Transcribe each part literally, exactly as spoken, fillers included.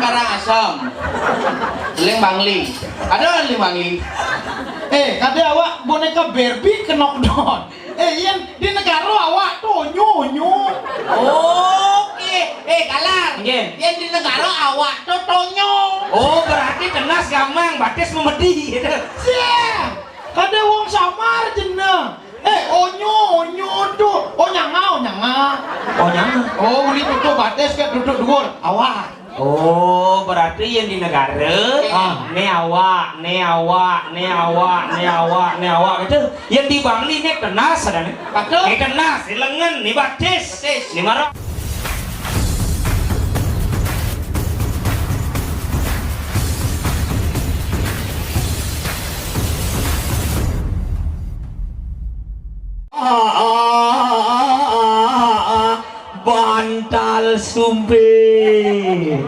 Karangasem. Ling Bangli. Ada Ling Bangli. Eh, kadé awak boneka Barbie kenok don. Eh, yén di negara awak to onyo-onyo. Oké. Eh, Kalar. Nggih. Yén di negara awak to tonyo. Oh, berarti tenas gamang batis memedi gitu. Siap. Kadé wong samar jeneng. Eh, onyo, onyo to. Oh, nyanga, oh, nyanga. Oh, nyanga. Oh, uli tutuk batis ke tutuk duur. Awak. Oh, berarti yang di negara, ah, né awak, né awak, né awak, né awak, né awak gitu. Yang di Bangli né tenas ada né. Betul. Né tenas, di lengan, né batis. Batis. Né marok. Bantal sumping.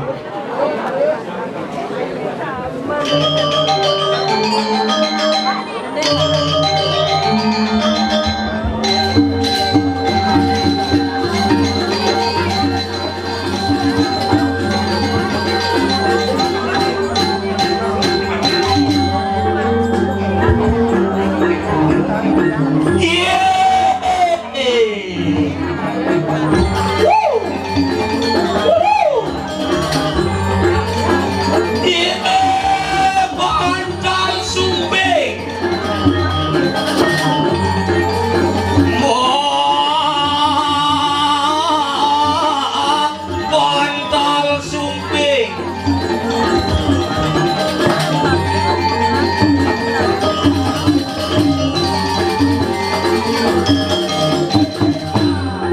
Bantal sumping.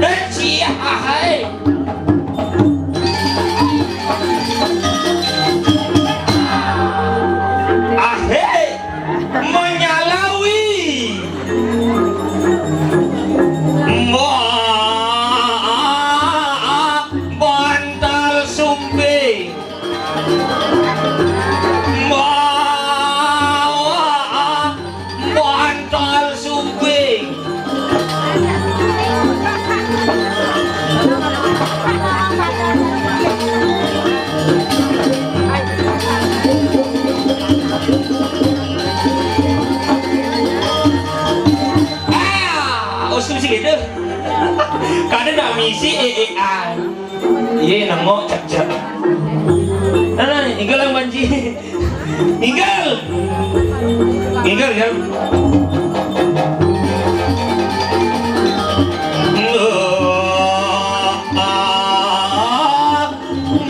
Eh, sia, ahai. Ahai. Menyalawi. Mbak bantal sumping. Mbak bantal sumping. Ah, usum sih gitu. Kadang nak misi eh eh ah. Iya, nengok cak-cak. Nah, nah, tinggal yang banci. Tinggal. Tinggal ya.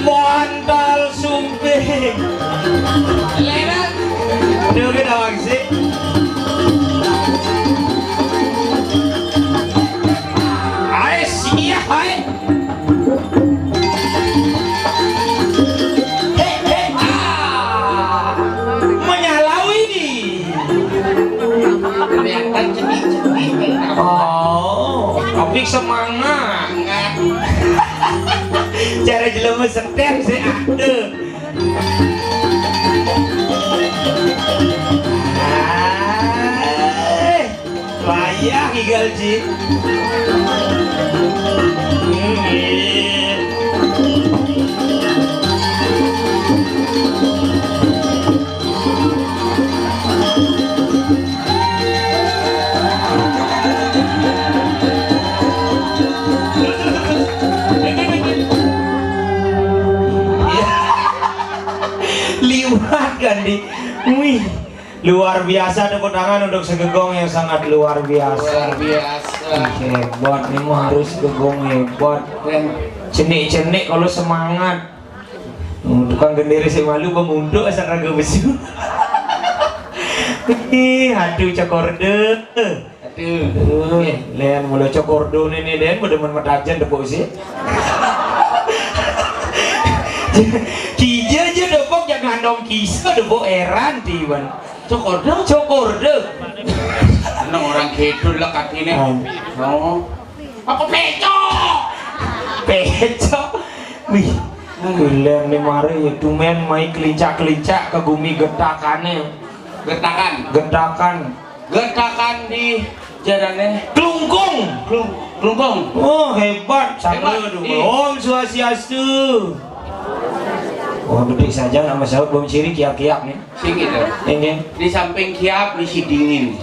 Bantal sumping. Lera. Duh, kita waksi. Ae, sia, ae. Hei, hei, ah. Menyalawi. Kelihatan cenik-cenik. Oh, tapi semangat. Cara jelema setem sih, aduh. Ah, payah Ki Galji. Liwat kan di. Wih, luar biasa, tepuk tangan untuk segegong yang sangat luar biasa. Luar biasa. Ih, hebat nih mah, harus gegong hebat. Keren. Cenik-cenik kalau semangat. Hmm, tukang gendere sing malu pemunduk asal raga besu. Ih, aduh cokor deh. Aduh. Aduh, Len mula cokor deh nih, Len udah men metajen deh sih. Kija aja deh, jangan dong kisa deh, eran tiban. Cokor deh. Cokor deh. Nang orang kidul lah katine. Hmm. Oh. Apa peco? Peco. Wih, William nih mari ya tumen mai kelincak-kelincak ke gumi getakane. Getakan. Getakan. Getakan di jarane. Klungkung. Klung-, klungkung. Oh, hebat. Hebat. Satu, dua. Iya. Om Swastiastu. Oh, bedik saja nama saut bom ciri kiap-kiap nih. Sing gitu. Ini. Di samping kiap, misi dingin.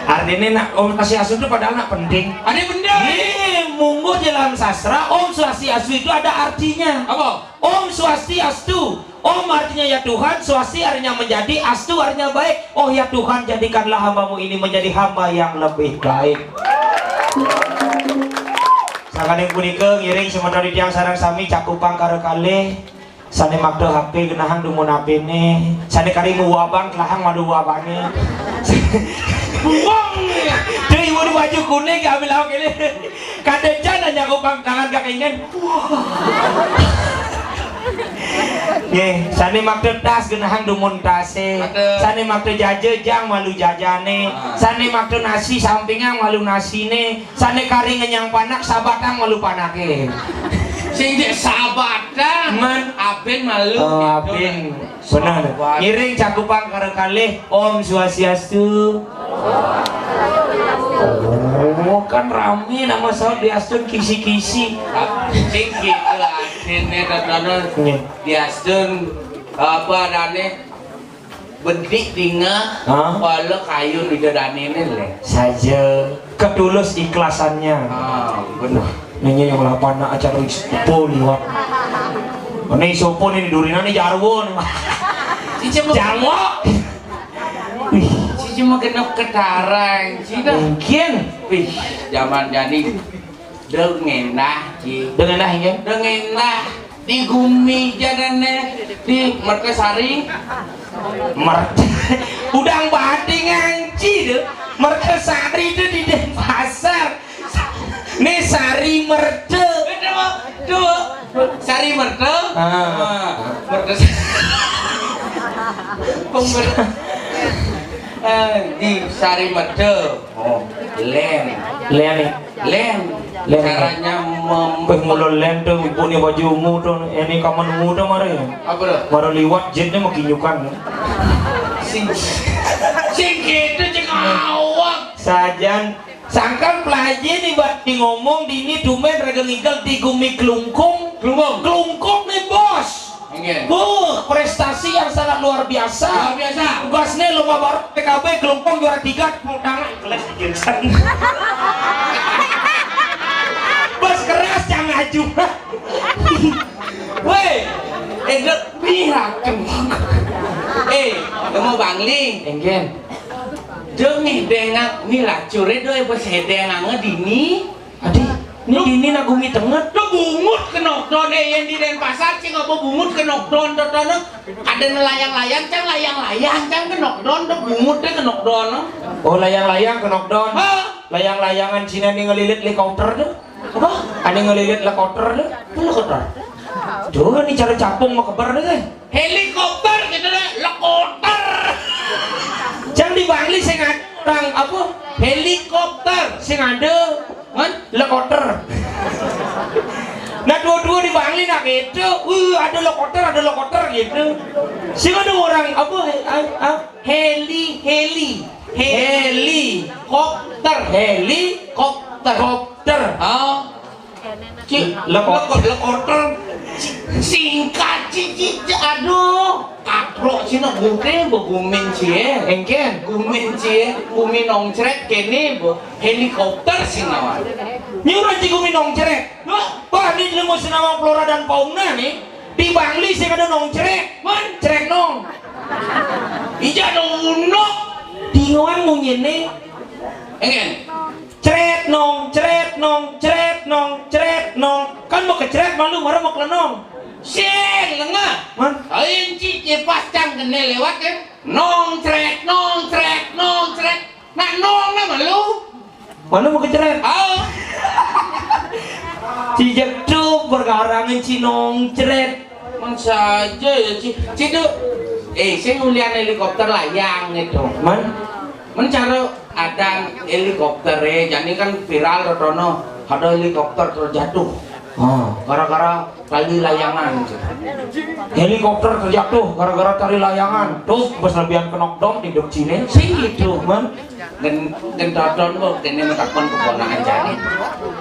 Artinya nak, Om Swastiastu itu padahal nak penting. Ada bener. Ini munggu dalam sastra, Om Swastiastu itu ada artinya. Apa? Om Swastiastu. Om artinya ya Tuhan, Swasti artinya menjadi, Astu artinya baik. Oh ya Tuhan, jadikanlah hambamu ini menjadi hamba yang lebih baik. Sangkaning punika ngiring semeton titiang sareng sami cakupang karo kalih. Sane makta H P genahang dumun H P-ne. Sane kari muwabang telahang madu wabane. Buang. Dia ibu di baju kuning ambil awak ini. Kata jana nyaku pang tangan kakingen. Nggih, sane makta tas genahang dumun tase. Sane makta jaja jang malu jajane. Sane makta nasi sampingang malu nasine. Sane kari ngenyang panak sabatang malu panake. Sing jek sabatang. Men. Abin malu. Oh, gitu. Abin. Benar. Sabat. Ngiring cakupang karo kalih Om Swastiastu. Oh, kan rame nama saut diastun kisi-kisi. Sing gitu artine, Tono. Nggih. Diastun apa adane? Bedik dingah, hah? Pala kayun ida danene le. Saja ketulus ikhlasannya. Ah, bener. Nanya yang lapan nak acara isopo liwat. Ini isopo nih durinane jarwo nih. Cici mau Jarwo. Wih, cici mau genep ketarang, cina. Mungkin. Wih, zaman jani. Deng endah, Ci. Deng endah, inggih. Deng endah. Di gumi jadane di Mertasari. Mer-, udang bading anci tu. Mertasari tu di Denpasar. Ni Sari Merta. Betul, betul. Sari Merta. Ah. Ah, Merta. Pember-, eh, di Sari Merta. Oh, len. Len. Len. Len. Caranya mem- Weh, mula len tu, ibu ni baju ungu tu, ini kaman ungu tu mari. Apa tu? Mari liwat jin ni makinyukan. Sing, sing gitu cek awak. Sajan, sangkan pelaji ni buat di ngomong di ini tumen raga ngigal di gumi kelungkung. Kelungkung. Kelungkung ni bos. Nggih. Buh, prestasi yang sangat luar biasa. Luar biasa. Tugasnya lomba baru P K B, kelompok juara tiga, tepuk tangan. Kelas tiga. Bos keras, jangan aju. Weh, eh, dek, piraken. Eh, kamu Bangli. Enggen. Demi dengak ni lacure doe bos hedeng ange dini. Adi, ni dini nak gumi tenget. Lo bungut kenok don, eh, yang di Denpasar, cing apa bungut kenok don, don, don, ada nelayang-layang, cang layang-layang, cang kenok don, do bungut deh kenok don. Oh, layang-layang kenok don. Ha? Layang-layangan Cina ni ngelilit helikopter tu. Apa? Ada ngelilit helikopter tu. Apa helikopter? Tuh, ni cara capung mau kebar deh. Helikopter gitu deh, helikopter. Cang di Bangli sing ada orang apa? Helikopter. Sing ada. Kan? Lekoter. Nah, dua-dua di Bangli nak gitu. Uh, ada lekoter, ada lekoter gitu. Sing ada orang apa? Ah, ah, heli, heli. Helikopter. Helikopter. Kopter. Ah. Ci, Lekot. Lekot, lekoter. Ci, singkat, ci, ci, ci, aduh. Kaprok cina gute begumin cie. Engken. Gumin cie, gumi nongcret kene be helikopter sinawan. Nyuruh ci gumi nongcret. Loh, wah, ini ilmu senawang flora dan fauna nih. Di Bangli sing ada nongcret. Man, cret nong. Ija ada unok. Dingoan munyene. Engken. Cret nong, cret nong, cret nong, cret nong. Kan mau kecret malu, marah mau kelenong. Sing lengah. Man. Ain ci, ci pas cang kene lewat ya. Nong cret, nong cret, nong cret. Nak nong nama lu? Mana mau kecret? Ah. Ci jek tu perkara ngen ci nong cret. Man saja ya ci. Ci tu. Eh, sing ulian helikopter layang itu. Man? Men cara ada helikopter, eh, jani kan viral rotono, ada helikopter terjatuh. Ah, gara-gara tali layangan. Helikopter terjatuh gara-gara tali layangan. Terus bos lebihan kenok dong di dok Cine. Sing gitu, man. Gen gentoton kok kene mentakon keponakan jani.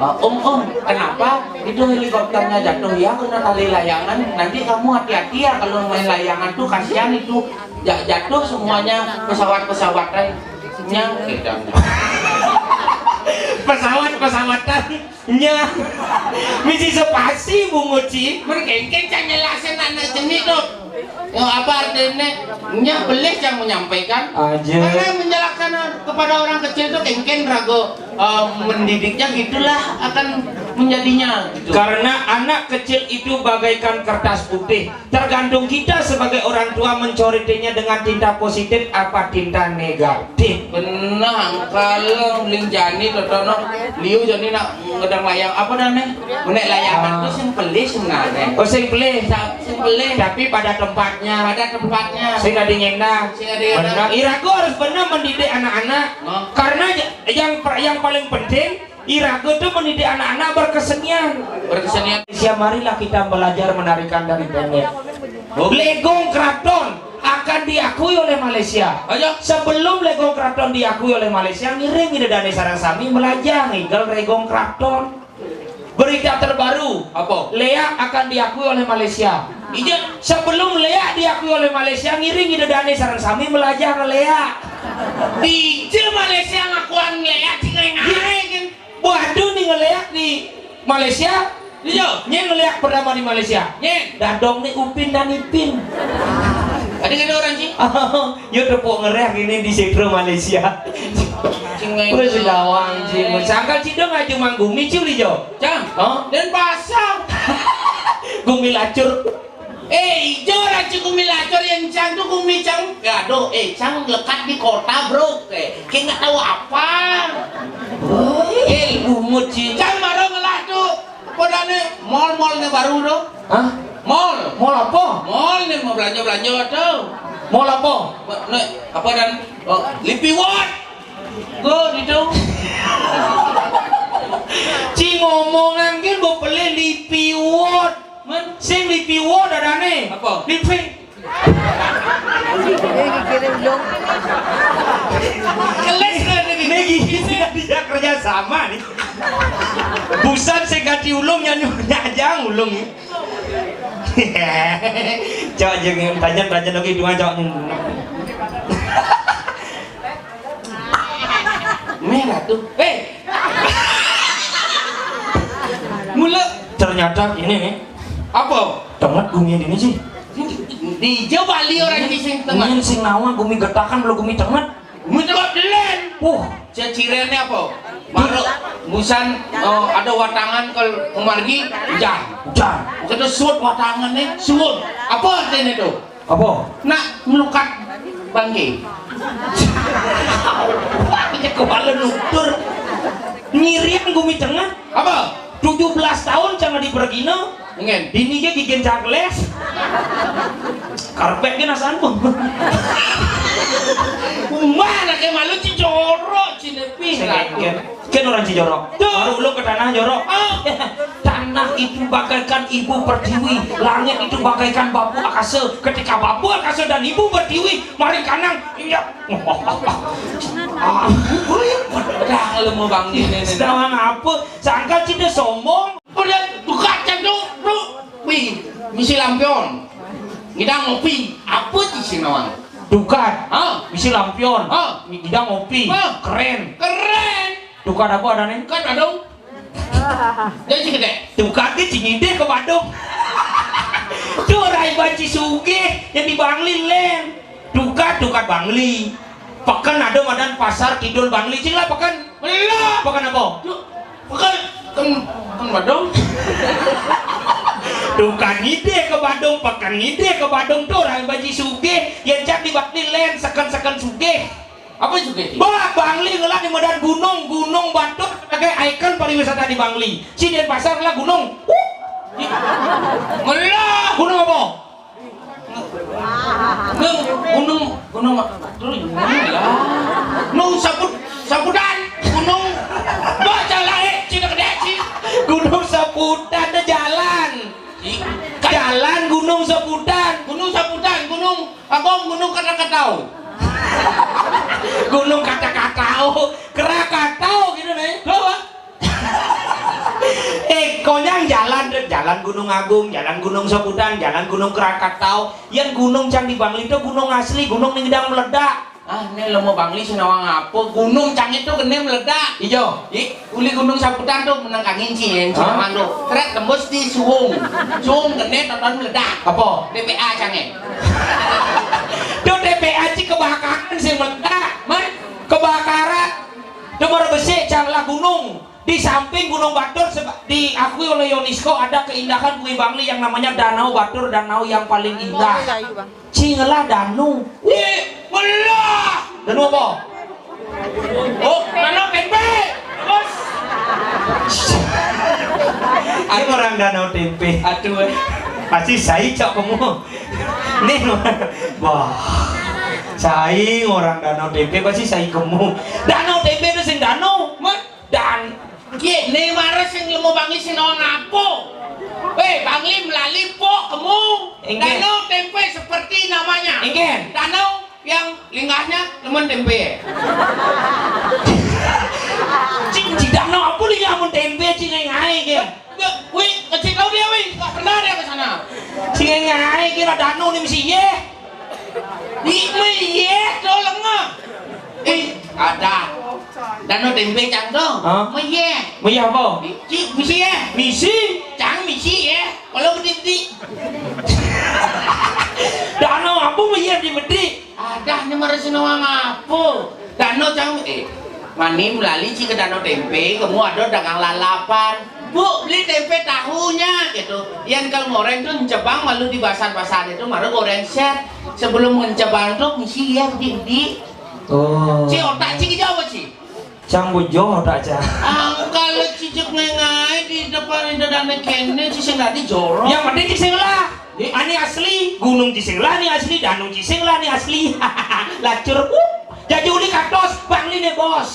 Ah, "Om, om, kenapa itu helikopternya jatuh ya kena tali layangan? Nanti kamu hati-hati ya kalau main layangan tuh, kasihan itu ja- jatuh semuanya pesawat-pesawatannya." Gitu. Pesawat-pesawatan. Nya. Misi spasi bungut sih. Merkengkeng can jelasin anak jenih tuh. Ya, apa artinya? Nya pelih yang menyampaikan. Aja. Karena menjelaskan kepada orang kecil tuh kengkeng ragu, eh, mendidiknya gitulah akan menjadinya gitu. Karena anak kecil itu bagaikan kertas putih. Tergantung kita sebagai orang tua mencoretinya dengan tinta positif apa tinta negatif. Benang kalau ling jani totono liu jani nak ngedang layang apa namanya? Menek layangan Ah. Tuh sing pelih sebenarnya. Oh, sing pelih. Sa- sing pelih. Tapi pada tempatnya. Pada tempatnya. Sing ada ngena. Sing ada ngena. Benar. Irago harus benar mendidik anak-anak. Oh. Karena j- yang per- yang paling penting Irago tuh mendidik anak-anak berkesenian. Berkesenian. Malaysia, marilah kita belajar menarikan dari Bennett. Oh. Legong Keraton akan diakui oleh Malaysia. Ayo. Sebelum Legong Keraton diakui oleh Malaysia, ngiring ida dane sareng sami melajah ngigel Regong Keraton. Berita terbaru. Apa? Leak akan diakui oleh Malaysia. Ija. Sebelum Leak diakui oleh Malaysia, ngiring ida dane sareng sami melajah ke Leak. Ija Malaysia ngakuan Leak, tinggal ngae kan. Waduh, nih ngeleak di Malaysia. Iya. Nyen ngeleak pertama di Malaysia. Nyen. Dadong nih Upin dan Ipin. Ada nggak ada orang sih? Yo tepuk ngereak ini di Sekro Malaysia. Cing main. Wes dawang sih. Sangkal cidong aja manggumi culi jo. Cang. Oh? Dan pasang. Gumi lacur. Eh, ijo racu gumi lacur yang cang tuh gumi cang. Ya, aduh, eh, cang lekat di kota, bro. Eh, kayak nggak tahu apa. Eh, bungut sih. Cang baru ngelah tuh. Podane mall-mall nih baru tuh. Hah? Mall. Mall apa? Mall nih mau belanja-belanja tuh. Mall apa? Nih, apa dan, oh, Lipi World. Go di dong. Ci ngomongan kan mau beli Lipi World. Man, sing Lipi World ada nih. Apa? Lipi. Keles lah ini. Nih gigi sih dia kerja sama nih. Busan saya ganti ulung nyanyi aja ulung. Cok jeung tajan-tajan lagi dua cok. Merah tuh. Eh. Mula ternyata ini nih. Apa? Tenget gumi ini sih. Di Jawa Bali orang di sing tenget. Ini sing nawa gumi getakan belum gumi tenget. Gumi tenget delen. Wah, cecirennya apa? Maruk busan, eh, ada watangan ke kemargi hujan. Hujan. Kita suut watangannya, suut. Apa artinya tuh? Apa? Nak melukat bangke. Wah, punya kepala nutur. Ngirian gumi tengah. Apa? Tujuh belas tahun jangan dipergina. Ingen. Bini ge gigin cakles. Karpet ge nasan. Umah anaknya malu cicoro cinepi. Ingen. Kan orang Cijorok. Tuh. Baru ulung ke tanah jorok. Ah. Tanah itu bagaikan ibu pertiwi, langit itu bagaikan babu akasa. Ketika babu akasa dan ibu pertiwi mari kanang, iya. Ah, dah lu mau bangkit ini. Sedang apa? Sangka cina sombong. Udah buka cendung, bro. Wih, misi lampion. Ngidang ngopi. Apa sih nawang? Dukat. Hah? Misi lampion. Hah? Ngidang ngopi. Hah? Keren. Keren. Tukar apa ada nih? Kan ada. Jadi gede. Tukar ke Cingide ke Badung. Tuh orang banci sugih yang di Bangli len. Tukar tukar Bangli. Peken ada madan pasar kidul Bangli cing lah peken. Belum. Peken apa? Yuk, peken kan kan Badung. Tukar ngide ke Badung, peken ngide ke Badung tuh orang banci sugih yang cak di Bangli len seken-seken sugih. Apa juga itu? Bah, Bangli ngelah di medan gunung, Gunung Batur sebagai ikon pariwisata di Bangli. Si Denpasar lah gunung. Uh. Ngelah. Gunung apa? Gunung, gunung, gunung apa? Terus gunung lah. Nung saput, saputan, gunung. Baca lah eh, cina kedai sih. Gunung Saputan, dah Saputan, Gunung Saputan, Gunung Agung, Gunung Krakatau. Gunung Krakatau, Krakatau gitu nih. Loh, Pak. Eh, konyang jalan tuh, jalan Gunung Agung, jalan Gunung Saputan, jalan Gunung Krakatau. Yang gunung cang di Bangli itu gunung asli, gunung ning dang meledak. Ah, ini lemo Bangli sing nawang apa? Gunung cang itu kene meledak. Ijo. Ih, uli Gunung Saputan tuh menang angin sih, yang Hah? Sinaman tuh. Kret tembus di Suwung. Suwung kene tonton meledak. Apa? T P A cange. Tuh T P A ci kebakaran sih meledak, man. Kebakaran. Tuh baru besi cang lah gunung. Di samping Gunung Batur seba-, diakui oleh UNESCO ada keindahan Bukit Bangli yang namanya Danau Batur, danau yang paling indah. Cing lah danu. Wih, melah. Danu apa? Oh, danau tempe. Bos. Ini orang danau tempe. Aduh, eh. Pasti sai cok kamu. Nih, wah. Sai orang danau tempe pasti sai kamu. Danau tempe itu sing danau. Mat. Dan kie ne mara sing lemo Bangli sing nawang apa? Weh, Bangli melali pok kemu. Enggak. Danau tempe seperti namanya. Enggak. Danau yang linggahnya lemen tempe. Cing, cing danau apa linggah mun tempe, cing, ngai, ngai, ngai. Wih, kecil kau dia, wih. Tak pernah dia ke sana. Cing, ngai, ngai, kira danau ni mesti ye. Di meyeh do lengah. Eh, ada. Danau tempe cang do. Hah? Meyeh. Meyeh apa? Ci, misi ya. Misi? Cang misi ya. Kalau gede di. Danau apa meyeh di Medri? Ada ni mara sing nawang apa? Danau cang, eh, mani melali ci ke danau tempe, kamu ada dagang lalapan. Bu, beli tempe tahunya gitu. Yang kalau goreng tuh encebang malu di pasar-pasar itu, malu goreng set. Sebelum encebang tuh misi ya di, di. Oh. Ci otak ci kerja apa ci? Cang bojo otak cang. Ah, kalau cicik ngengai di depan itu dan kene ci sing tadi jorok. Yang penting ci sing lah. Ani asli, gunung ci sing lah ni asli, danau ci sing lah ni asli. Lacur. Uh. Jadi uli katos, Bangli ne bos.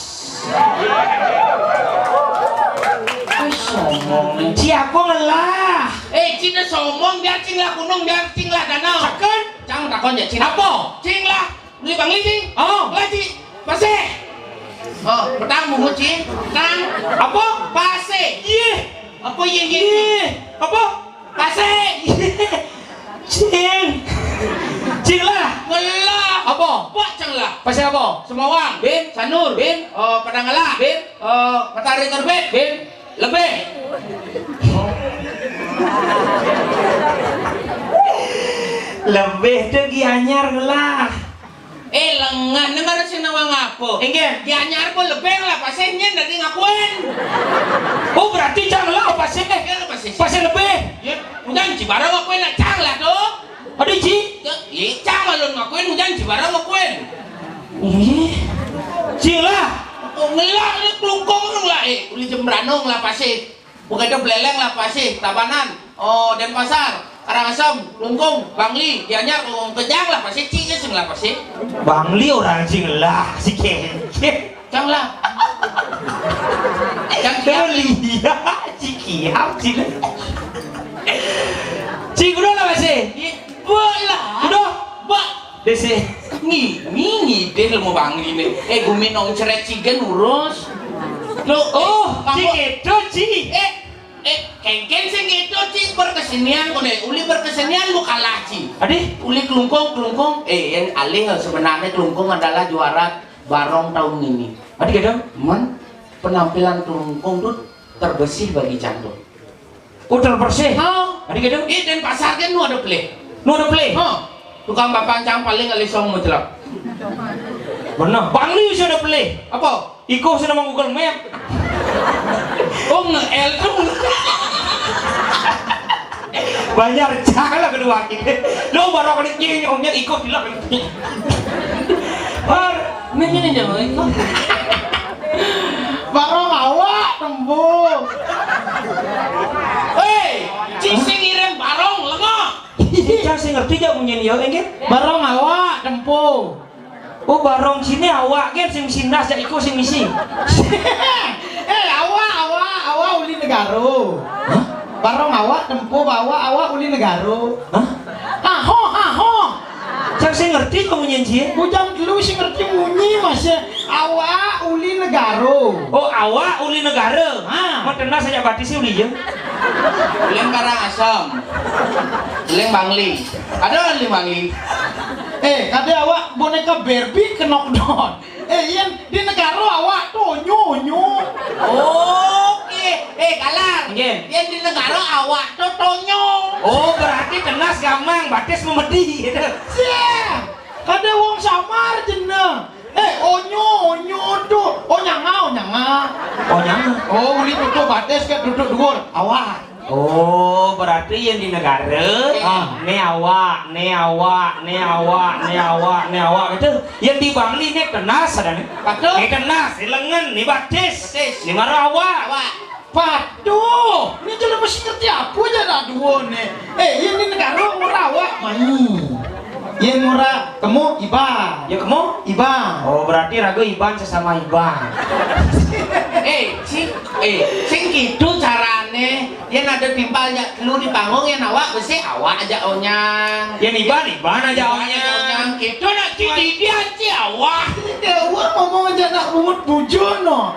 Wih, sombong nih. Ci aku ngelah. Eh, ci ne sombong, biar cing lah gunung, biar cing lah danau. Seken. Cang takon ya, cing. Apa? Cing lah. Beli Bangli, cing. Oh. Lah, ci. Pasih. Oh, petang bungut, cing. Tang. Apa? Pasih. Iya. Apa iya, iya? Iya. Apa? Pasih. Cing. Cing lah. Ngelah. Apa? Pak cang lah. Pasih apa? Semawang. Bin. Sanur. Bin. Oh, Padang Ngelah. Bin. Oh, Matahari Terbit. Bin. Lebih. Lebih tuh Gianyar ngelah. Eh, lengan, ne mara sing nawang apa? Inggih. Gianyar pun lebih lah, pasih nyen dadi ngakuen. Oh, berarti cang lah pasih. Iya, lah pasih. Pasih lebih. Ya, udah ci barang ngakuen nak cang lah tuh. Aduh, ci. Ya, iya, cang malun ngakuen, udah ci barang ngakuen. Iya. Cing lah. Oh, ngelah ni kelungkung lah, eh, uli Jembrano ngelah pasih. Bukan itu Beleleng lah pasih, Tabanan. Oh, Denpasar, Karangasem, Klungkung, Bangli, Gianyar, oh, kejang lah pasih, ci sing lah pasih. Bangli orang sing lah, si kengkeng. Cang lah. Cang kiam. Iya, ci kiam, ci. Ci kudu lah pasih. Iya, bola. Kudu. Ba. Dese. Ngi, ngi, ngi, deh lemo Bangli ne. Eh, gumi nong ceret cigen urus. Lo, oh, eh, ci kedo, ci. Eh, eh, kengken sing kedo, ci, berkesenian kone. Uli berkesenian lu kalah, ci. Adi? Uli Klungkung, Klungkung. Eh, yang alih sebenarnya Klungkung adalah juara Barong tahun ini. Adi kedo? Men, penampilan Klungkung tuh terbersih bagi cang tuh. Udel bersih. Oh. Adi gitu? Ih, Denpasar kan nu ada pelih. Nu ada pelih? Oh. Tukang papancang paling alih song mutlak. Bener. Bangli sudah pelih. Apa? Iko sudah mang Google Map. Oh, nge-L tuh. Banyak cang lah kedua kita. Lo baru kena nyong nyong iko bilang. Par, nanya nih jangan iko. Baru awak tembus. Hei, cing sing ngirim barong, lengo. Cang sing ngerti jak munyin yo, enggih? Barong awak tempo. Oh, barong sini awak, gen sing sindas jak iku sing misi. Eh, awak, awak, awak uli negaro. Hah? Barong awak tempo, awak, awak uli negaro. Hah? Ah, Sing ngerti kok munyi, Ci? Bujang telu sing ngerti munyi, Mas. Awak uli negara. Oh, awak uli negara. Ha. Mun tenas ajak batis uli je. Uling Karangasem. Uling Bangli. Ada uling Bangli. Eh, kade awak boneka Barbie kenok don. Eh, yen di negara awak tu onyo, onyo. Oke. Eh, Kalar. Nggih. Yen di negara awak tu tonyo. Oh, berarti tenas gamang, batis memedi gitu. Siap. Kade wong samar jeneng. Eh, onyo, onyo tu. Oh, nyanga, oh, nyanga. Oh, nyanga. Oh, uli tutuk batis ke tutuk duur. Awak. Oh, berarti yen di negara, ah, ne awak, ne awak, ne awak, ne awak, ne awak gitu. Yen di Bangli ne tenas ada ne. Betul. Ne tenas, ne lengen, ne batis. Batis. Ne mara awak. Awak. Patuh, ni jelema sing ngerti apa je dah dua ni. Eh, yen di negara mara awak mai. Yen mara kemu Iban. Ya, kemu? Iban. Oh, berarti raga Iban sesama Iban. Eh, sing, eh, sing gitu carane. Yen ada timpal jak telu di panggung, yen awak besi, awak aja onyang. Yen Iban, Iban aja onyang. Gitu nak, Ci, dia, Ci, awak. Ya, awak ngomong aja nak bungut bujur no.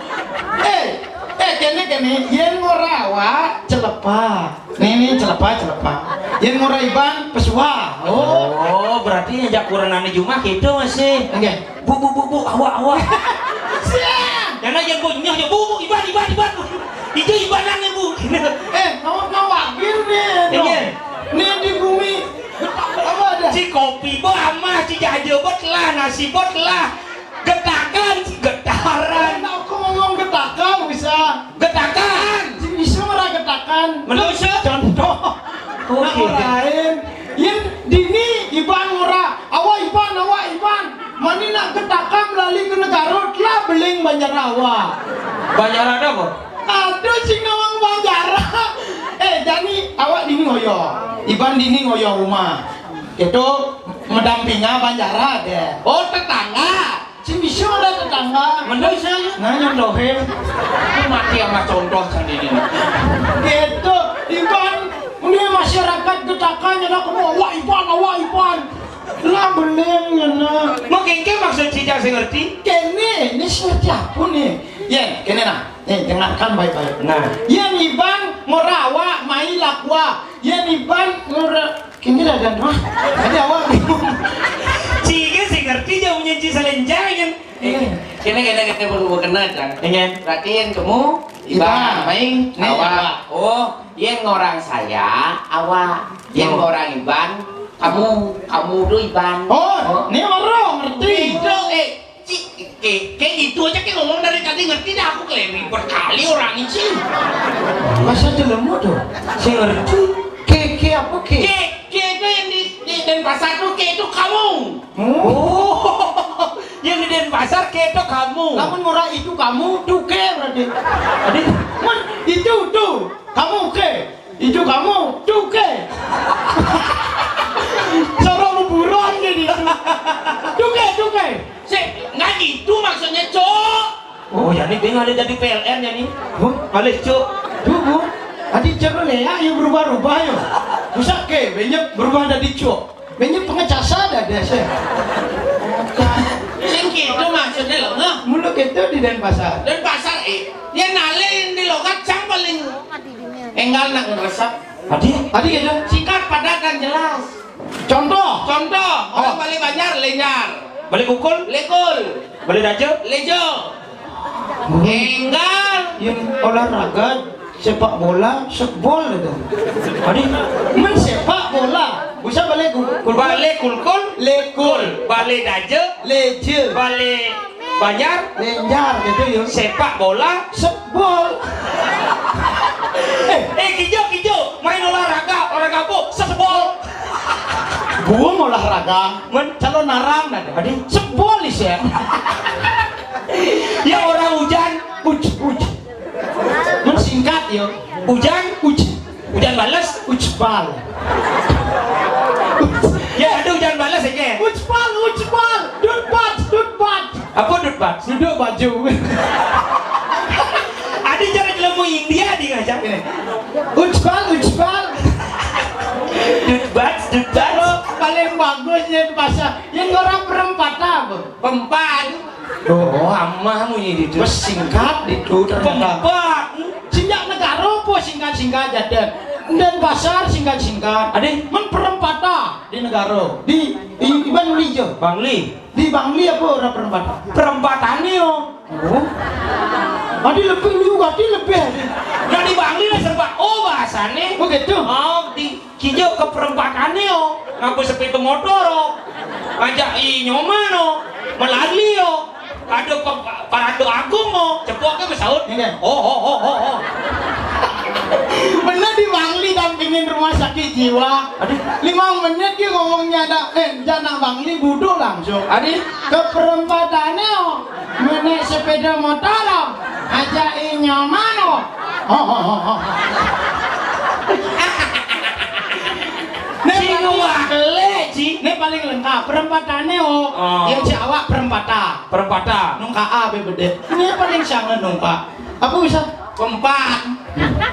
Eh, eh, kene, kene, yen ngora awak, celepa. Nih, nih, celepa, celepa. Yen ngora Iban, pesua. Oh. Oh, berarti ngajak kuranane jumah gitu masih. Nggih. Bu, bu, bu, bu, awak, awak. Siap. Yang lain, bu, nyoh, nyoh, bu, bu, Iban, Iban, Iban. Itu Ibanan nih, bu. Eh, ngawak, ngawak, bir nih, no. Iya. Nih di bumi. Apa ada? Ci kopi, bu, amah, ci jaja, bu, telah, nasi, bu, telah. Getakan, getaran. Nah, aku ngomong getakan bisa. Getakan. Sing bisa ora getakan. Mendosa. Contoh. Oke. Nah, lain. Yen dini Iban ora. Awak Iban, awak Iban. Mani nak getakan lali ke negara, telah beling Banjar awak. Banjar ada apa? Aduh, sing nawang Banjar. Eh, jani awak dini ngoyo. Iban dini ngoyo rumah. Itu mendampingi Banjar ada. Oh, tetangga. Sing bisa ada tetangga. Mending saya. Nah, nyontohin. Ini mati sama contoh sendiri. Gitu. Iban, ini masyarakat getakan, ya, kamu, "Awak Iban, awak Iban." Lah, bening, ya, nah. Mau kengke maksud cicak sing ngerti? Kene, ini sing ngerti apa nih? Yen, kene nah. Nih, dengarkan baik-baik. Nah. Yen Iban, ngora awak, mai lakua. Yen Iban, ngora Kini dah dan mah. Tadi awak bingung. Ci iki sing ngerti jawabnya Ci Salenjang kan. Eh, kene, kene, kene perlu kena, Cang. Iya. Berarti yang kamu Iban, Iban. Mai, nih, awak. Awak. Oh, yang orang saya, awak. Yang orang Iban, kamu, kamu tu Iban. Oh, oh, ni baru ngerti. Itu, eh, Ci, ke, ke itu aja ke ngomong dari tadi ngerti dah aku, keliling berkali orang ini, Ci. Masa jelemu tuh? Saya ngerti. Ke, ke apa ke? Ke, ke itu yang di, di Denpasar tuh, ke itu kamu. Oh. Yang di Denpasar, ke itu kamu. Namun murah itu kamu, tuh ke berarti. Tadi. Mun, itu tuh, kamu ke. Ijo kamu, cuke. Cara kuburan jadi itu. Cuke, cuke. Sik, nggak gitu maksudnya, Cok. Oh, ya ini bingung ada jadi P L N ya nih. Huh? Alih, Cok. Tuh, Bu. Tadi cara Lea ya berubah-ubah ya. Bisa ke, banyak berubah dari Cok. Banyak pengecasa ada deh, sih. Sing gitu maksudnya loh, nah. Mulu gitu di Denpasar. Denpasar, eh. Ya nale yang di logat cang paling enggal nak ngeresep. Adi, adi gitu. Singkat, padat, dan jelas. Contoh. Contoh, orang, oh. Bali Banjar, lenjar. Bali Kukul? Lekul. Bali Daja? Lejo. Enggal. Yang olahraga sepak bola, sekbol itu. Adi, men sepak bola. Bisa balik ku-, kulkul. Balik kulkul. Lekul. Balik Daja. Leje. Balik Banjar. Lenjar gitu ya. Sepak bola. Sekbol. Eh, eh, kijo, kijo. Main olahraga, olahraga apa? Sekbol. Buang olahraga. Men calon narang dah. Adi, sekbol is ya. Ya orang hujan, uj, uj. Men singkat ya. Hujan, uj. Hujan balas, ujbal. Ya, ada hujan balas ya, ke? Ujbal, ujbal. Dudbat, dudbat. Apa dudbat? Duduk baju. Ada cara jelemu India di ngajak ini. Ujbal, ujbal. Dudbat, dudbat. Cara paling bagus ya, Yang ora perempatan apa? Pempat. Oh, amah munyi ditu. Wes singkat ditu ternyata. Pempat. Sing jak negara apa singkat-singkat jadon. Denpasar singkat-singkat. Ade? Men perempatan di negara. Di, di Bangli jo. Bangli. Di Bangli apa ora perempatan? Perempatane yo. Oh. Adi lebih lu, adi lebih. Nah, di Bangli lah serba. Oh, bahasane. Oh, gitu. Oh, di Kijo ke perempatane yo. Nganggo sepeda motor yo. Ngajak i nyoman yo. Melali yo. Ada pa-, parade agung yo. Cepoke besaut. Iya. Oh, oh, oh, oh, oh. Bener di Bangli dampingin rumah sakit jiwa. Aduh. Lima menit dia ngomongnya ada, eh, anak Bangli buduk langsung. Aduh. Ke perempatane yo. Menek sepeda motor yo. Ajak i nyoman yo. Oh, oh, oh, oh. Sing paling wale, Ji. Ini paling lengkap. Perempatane, oh. Oh. Yang si awak perempatan. Perempatan. Nungka A, B, B, D. Ini paling sangat nungka. Apa bisa? Pempat.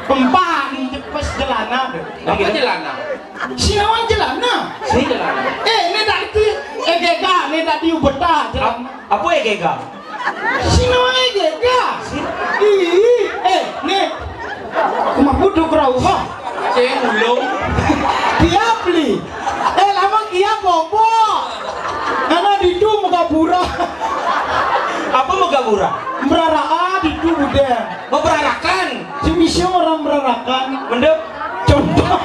Pempat. Pas jelana deh. Apa jelana? Sinawan jelana. Si jelana. Eh, ini tadi, eh, gega, ini tadi ubeta jelana. Ap-, apa ya gega? Sinae gega. Ih, eh, nih. Rumah buduk rauha. Sing ulung. Kiap li. Eh, lama kiap apa? Karena ditu Megapura. Apa Megapura? Meraraa ditu budeng. Memerarakan. Si misi orang merarakan. Mendep. Contoh.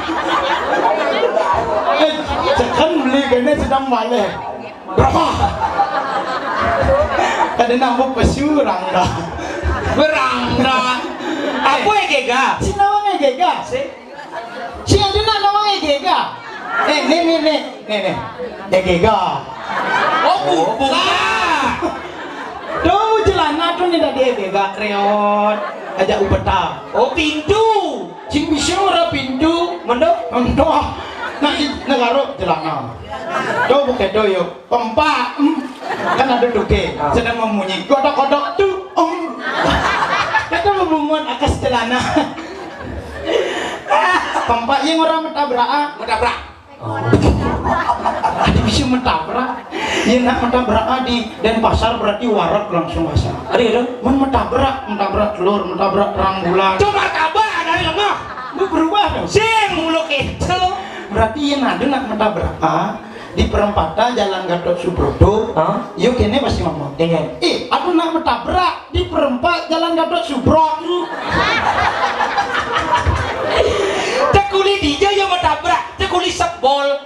Eh, sekan beli kene sedang balik. Berapa? Kada nampak pesu rangga. Berangga. Apa ya gega? Si nawang ya gega. Si? Si ada nak nawang ya gega. Eh, nih, nih, nih, nih, nih. Ya gega. Oh, buka. Tuh, celana tuh nih tadi ya gega. Kreot. Aja upeta. Oh, pintu. Sing bisa ora pintu. Mendok. Mendok. Nah, i-, negara celana. Tuh, buka tuh, yuk. Pempak, hmm. Kan ada duke, ah, sedang memunyi. Kodok-kodok tuh, hmm. Kata bebunguan akas celana. Pempak yang orang metabrak, ah. Metabrak. Oh. Ada bisa metabrak. Ya nak metabrak, ah, di Denpasar berarti wareg langsung asal. Ada ya, dong? Men metabrak, metabrak telur, metabrak terang bulan. Itu martabak dari lemah. Lu berubah dong. Sing mulu gitu. Berarti yang ada nak metabrak, ah. Di perempatan Jalan Gatot Subroto. Hah? Yo kene pasti ngomong. Iya. Eh, aku nak metabrak di perempat Jalan Gatot Subroto. Cek kuli dija yo metabrak, cek kuli sebol.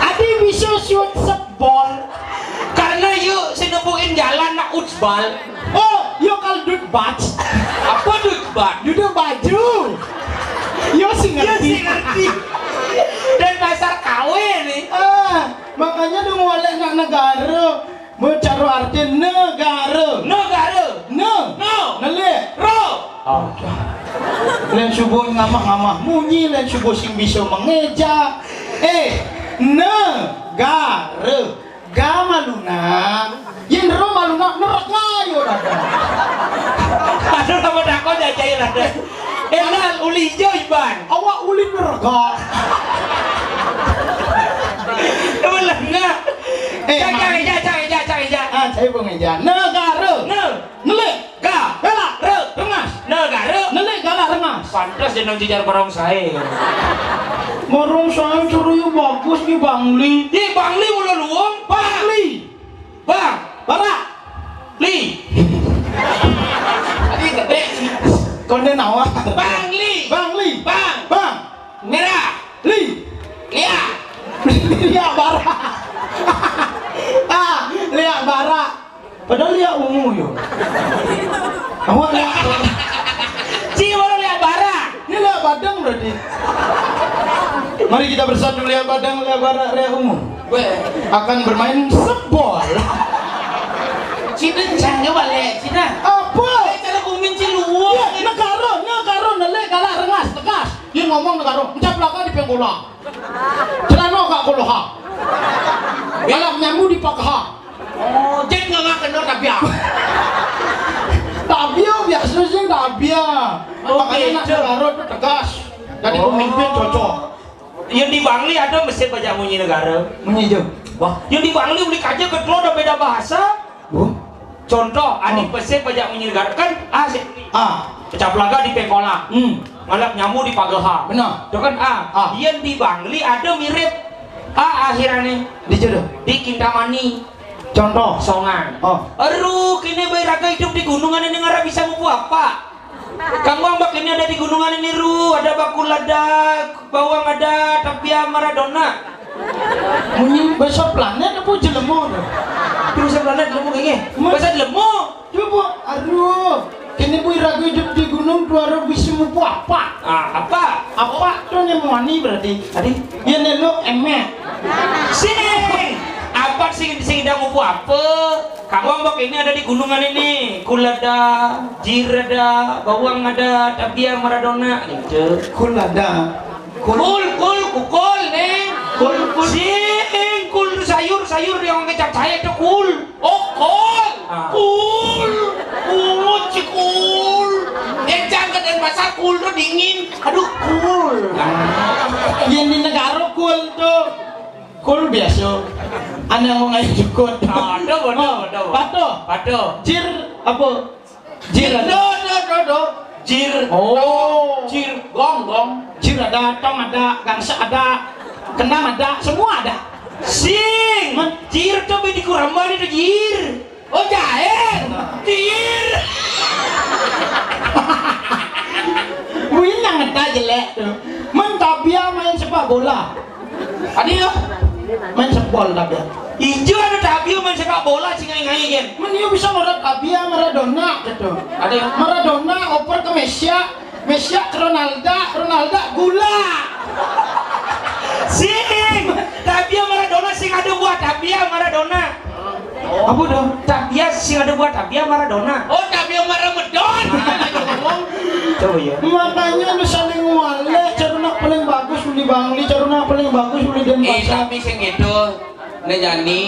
Adi bisa suat sebol. Karena yo sing nepukin jalan nak utsbal. Oh, yo kal dudbaj. Apa dudbaj? Duduk baju. Yo sing ngerti. Yo sing ngerti. Denpasar kawe nih. Ah, makanya dong walek nak negara. Mencaro arti negara. Negara. Ne. No. Nelek. Ro. Oh. Len subuh ngamah-ngamah munyi, len subuh sing bisa mengeja. Eh, negara. Ga maluna. Yen ro maluna neraka yo rada. Aduh, nama dakon aja ya rada. Enal uli ijo iban. Awak uli neraka. Temen lah enggak. Eh, cak, cak, mami. Eja, cak, eja, cak, eja. Ah, saya pun eja. Negara. Ne. Nelik. Ga. Galak. Re. Rengas. Negara. Nelik galak rengas. Pantes jeneng jejar barongsai. Barongsai ceria bagus nih, Bangli. Di Bangli mula luwung. Bangli. Bang. Barak. Li. Tadi gede. Konde nawa. Bangli. Bangli. Bang. Bang. Merah. Li. Lia. Lia barak. Ah, lia barak. Padahal lia ungu yo. Awak lia. Ci, baru lia barak. Ini lia badang berarti. Mari kita bersatu, lia badang, lia barak, lia ungu. Weh. Akan bermain sebol. Cina jangan balik, Cina. Apa? Eh, cara kumin ci luwung. Iya, negara, negara, nelik, galak, rengas, tegas. Dia ngomong negara, encap belakang di pengkola. Celana kak koloha. Galak nyambu di pakaha. Oh, jen nggak kena tabia. Tabia biasa sih tabia. Oh, makanya nak gitu. Negara tuh tegas. Jadi, oh, pemimpin cocok. Yang di Bangli ada mesin pajak munyi negara. Munyi jo. Wah, yang di Bangli uli kaja ke keluar ada beda bahasa. Bu. Contoh, adi Oh. Mesin pajak munyi negara kan A sih. A. Pecah pelaga di Pengkola. Hmm. Ngalap nyamuk di Pageha. Benar. Itu kan A. A. Yang di Bangli ada mirip A akhirnya. Di jodoh. Di Kintamani. Contoh. Songan. Oh. Aduh, kini bayi raga hidup di gunungan ini ngarap bisa mupu apa? Kamu ambak ini ada di gunungan ini ru, ada bakul ada, bawang ada, tapi ya Maradona. Munyi bahasa planet apa jelema tu? Terus planet jelema kayaknya. Bahasa jelema. Coba, aduh. Kini bu ragu hidup di gunung tu harus bisa mupu apa? Ah, apa? Apa tu ni muani berarti? Tadi dia nelok emek. Sini. Apa sih sing dah mupu apa? Kamu ambak ini ada di gunungan ini. Kul ada, jir ada, bawang ada, tapi ya Maradona gitu. Kul ada. Kul. Kul, kul, kukul nih. Kul, kul. Sing, kul tu sayur, sayur yang kecap saya tu kul. Oh, kul. Ah. Kul. Kul, cikul. Yang jangan ke Denpasar kul tu dingin. Aduh, kul. Yang di negara kul tu. Kul biasa. Anak mau ngaji jukut. Ah, ada, ada, Oh, ada. Patuh. Patuh. Jir apa? Jir ada. Do, do, do, do. Jir. Oh. Jir, gong, gong. Jir ada, tong ada, gangsa ada, kenang ada, semua ada. Sing. Hah? Jir tu bedi kurama ni tu jir. Oh, jahil. Jir. Wih, nang ada jelek tu. Men tabia main sepak bola. Ada ya? Main sepol tabia. Ijo ada tabia main sepak bola sing ngai-ngai kan. Men iyo bisa marah tabia Maradona gitu. Ada ya? Maradona oper ke Messi, Messi ke Ronaldo, Ronaldo gula. Sing, tabia Maradona sing ada buah tabia Maradona. Apa tu? Tabia sing ada buah tabia Maradona. Oh, tabia Maradona. Coba ya. Makanya lu saling wale, cara nak paling bagus uli Bangli, cara nak paling bagus uli Eh, Denpasar. Tapi sing gitu, ne jani,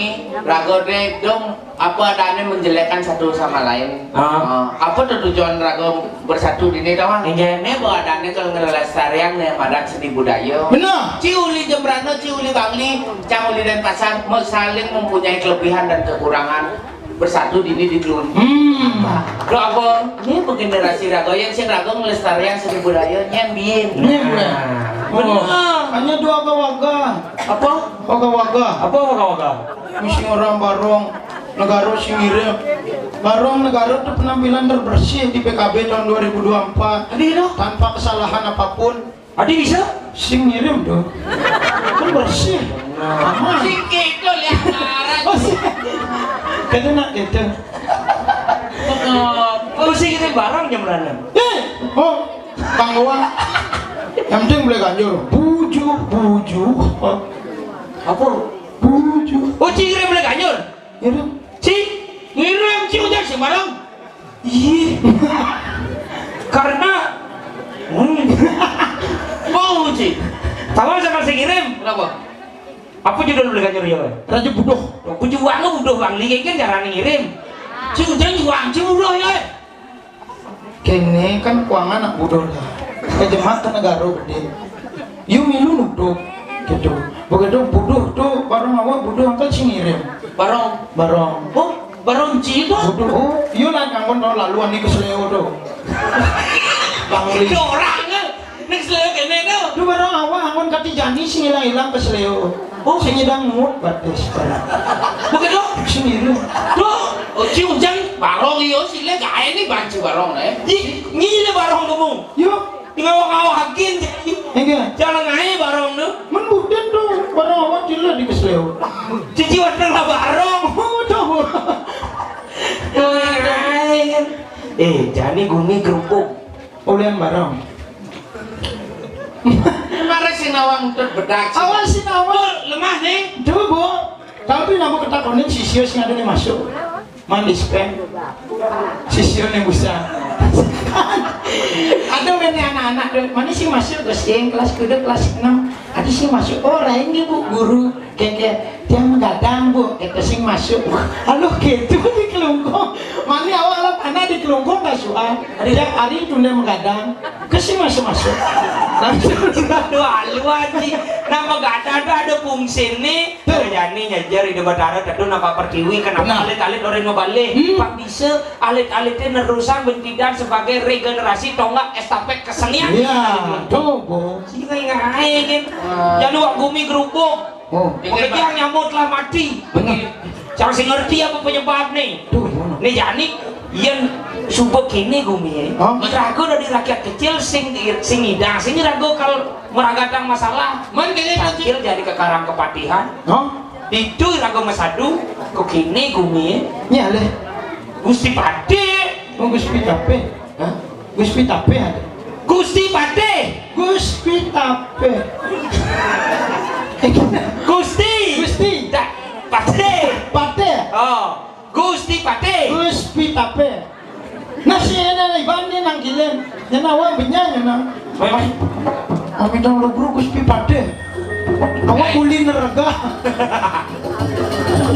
raga deh dong, apa adanya menjelekkan satu sama lain. Ah. Ah, apa tu tujuan raga bersatu di ini, tahu? Inggih. Ne bawa adanya kalau ngelestarian ne madan seni budaya. Benar. Ci uli Jembrana, ci uli Bangli, cang uli Denpasar, me-, saling mempunyai kelebihan dan kekurangan. Bersatu dini di Kelun. Hmm. Lo apa? Ini generasi raga yang sing raga ngelestarian seni budaya nyen biin. Ini gue. Nah. Benar. Hanya dua waga-waga. Apa? Waga-waga. Apa waga-waga? Misi orang Barong Negara sing ngirim. Barong Negara tu penampilan terbersih di P K B tahun dua ribu dua puluh empat. Adi lo? Tanpa kesalahan apapun. Adi bisa? Sing ngirim tu. Kan bersih. Aman. Sing gitu lihat arah. Oh, sih. Kata nak gitu. Mengapa? Oh, sing ngirim barang jam berapa? Eh, oh, Bang Wang. Yang penting boleh ganjur. Buju, buju. Apa? Buju. Oh, sing ngirim boleh ganjur? Ngirim. Ci, ngirim, ci ujar sembarang. Iya. Karena hmm. Mau, ci. Tahu sama sing ngirim? Kenapa? Apa judul boleh ganjur ya? Raja Buduh. Aku juga buduh Bang Li kan cara ngirim. Ci ujar juga, ci buduh ya. Kene kan kuangan anak buduh lah. Kejematan negara gede. Yu milu nuduh gitu. Begitu buduh tu, barong awak buduh angkat sing ngirim. Barong. Barong. Oh, barong ci tu? Buduh. Oh, yu lah ngangkon tahun lalu ani ke Seleo tu. Bang Li. Ada orang ke? Next level kene tu. Tu barong awak angkon kati jani sing hilang-hilang ke Seleo. Oh, sing hilang mood batis. Begitu? Sing ngirim. Tu, oh, ci ujar barong iyo sile gae ni banci barong eh. Ni, ni le barong kamu. Yo. Ngawak-ngawak hakin jadi. Enggak. Jangan ngai barong tu. Men buden tu, barong awak cila di kesleo. Cici watang lah barong. Oh, tahu. Ngai kan. Eh, jani gumi kerupuk. Ulian barong. Mara sinawang tut bedak. Awal sinawang. Lemah ni. Coba, Bu. Tapi nama ketakonin sisio sing ada ni masuk. Manis kan? Sisio ni busa. Ada kan ni anak-anak tu. Mana sih masuk ke sing kelas kuda kelas enam. Ada sih masuk. Oh, lain ni bu guru. Kayak, kayak, "Tiang menggadang, Bu," kata sing masuk. Aduh, gitu di kelungkung. Mana awak lah tanah di kelungkung dah suah. Tiap hari tunda menggadang. Ke sing masuk-masuk. Aduh, aluh, Ji. Nama gada ada, ada fungsi nih. Tuh. Jani nyajar Ida Batara, tentu napa pertiwi, kenapa alit-alit orang ngebalik? Hmm. Pak bisa alit-alitnya nerusang bentidan sebagai regenerasi tonggak estafet kesenian. Iya, tuh, Bu. Sehingga ingat aja, kan. Ah. Jangan wak gumi gerubuk. Oh. Pekerjaan nyamuk telah mati. Benar. Siapa sih ngerti apa penyebab nih? Tuh, mana? Nih, Jani, yang subuh kini gumi ya. Hah? Ragu dari rakyat kecil sing sing idang, sing ragu kalau meragatang masalah. Man kini nanti kecil jadi kekarang kepatihan. Hah? Itu ragu masadu, kok kini gumi ya. Iya, leh. Gusti Pade. Oh, Gusti Pade. Hah? Gusti Pade ada. Gusti Pade. Gusti Pade. Gusti. Gusti. Dah, Pade. Pade. Oh, Gusti Pade. Gusti Pade. Nah, si Ena Iban ni nang kilen. Nyana awak benyanya nang. Memang. Kami dong lubru Gusti Pade. Awak kuli neraka.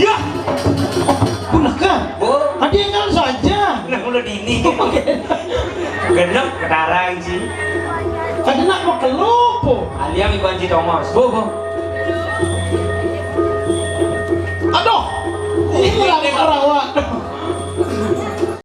Ya. Punaka. Oh. Adi enggak saja. Nah, mula dini. Genep ketarang sih. Tadi nak mau kelupo. Aliang Iban Ji Thomas. Bo, bo.